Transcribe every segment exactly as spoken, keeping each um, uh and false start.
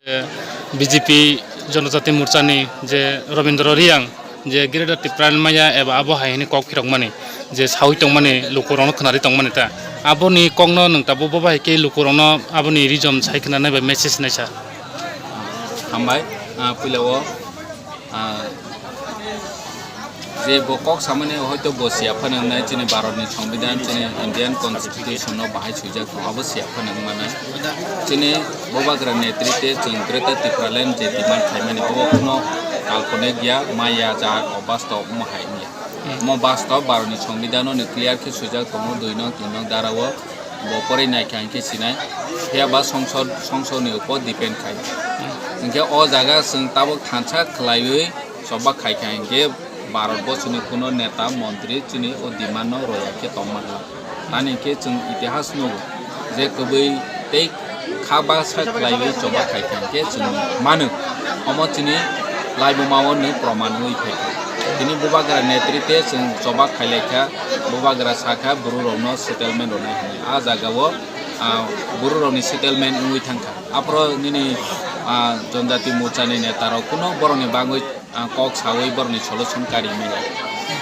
B J P Jonojati Morchani je Rabindra Reang je Greater Tipraland maya eba abo hai hwnwi kok phirokmani je sawi tongmani lukurokno khwnarwi tongmani ta aboni kokno nwng tabuk bo bai khe lukurokno aboni rijom sai khwnanai bai message nai sa. Hambai, ah, puila o, ah, je bo kok samani hoito bo siya phano wngnai, chini Bharatni Songbidan, chini Indian Constitution no bahai swijak tongo, abo siya phano wngmano. Chini Bubagra netritwe chwng Greater Tipraland je demand khaimani, obo kuno kalponik ya, maya, jak, o bastob, omo hai wngya. Omo bastob, Bharatni Songbidan no clear khe swijak tongo, dui nong, tin nong dara o. Bo porwi naikha hinkhe sinai, phiya ba songsor, songsor ni upor depend khai. Hinkhe o jaga chwng tabuk thansa khwlaiwi choba khaikha hinkhe Bharat borsoni kuno neta montri chini o demand no roya khe tongmani. Tani hinkhe chwng itihas nugo je kwbwi tei kha baksa khwlaiwi choba khaikha hinkhe chwng manu. Omo chini laibuma o nw proman wi phaikha. Tini Bubagra netritwe chwng choba khailaikha, Bubagra sakha buru rokno settlement rwnai hwnwi. A jaga o, ah, buru rokni settlement wngwi thangkha. Aphro nini, ah, Jonjati Morchani neta rok kuno borokni bagwi, ah, kok sawi borokni solution kari manya.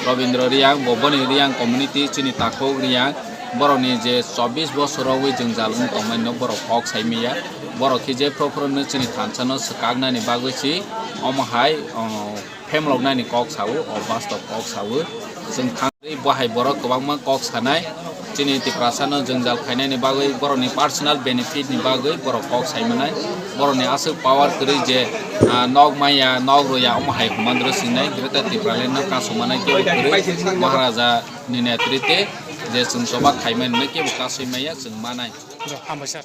Rabindra Reang bo boni Reang community chini takhuk Reang borokni je chobbish bosor rogwi jwngjal wng tongmani no borok kok sai manya. Borok khe je phro phro no chini thansa no swkaknani bagwi si omo hai, oh, phemloknani kok sao, o bastob kok sao. Chwng thangwi bo hai borok kwbangma kok sanai. Chini Tiprasa no jwngjal khainani bagwi, borokni personal benefit ni bagwi borok kok sai manai. Borokni aswk power kwrwi je, ah, nok maya, nok roya, omo hai hwnmandro swngnai. Greater Tipraland no kasu manai kebo kwrwi. Maharaja ni netritwe je chwng choba khaimani no kebo kasui maya chwng manai. Jo, hambai sir.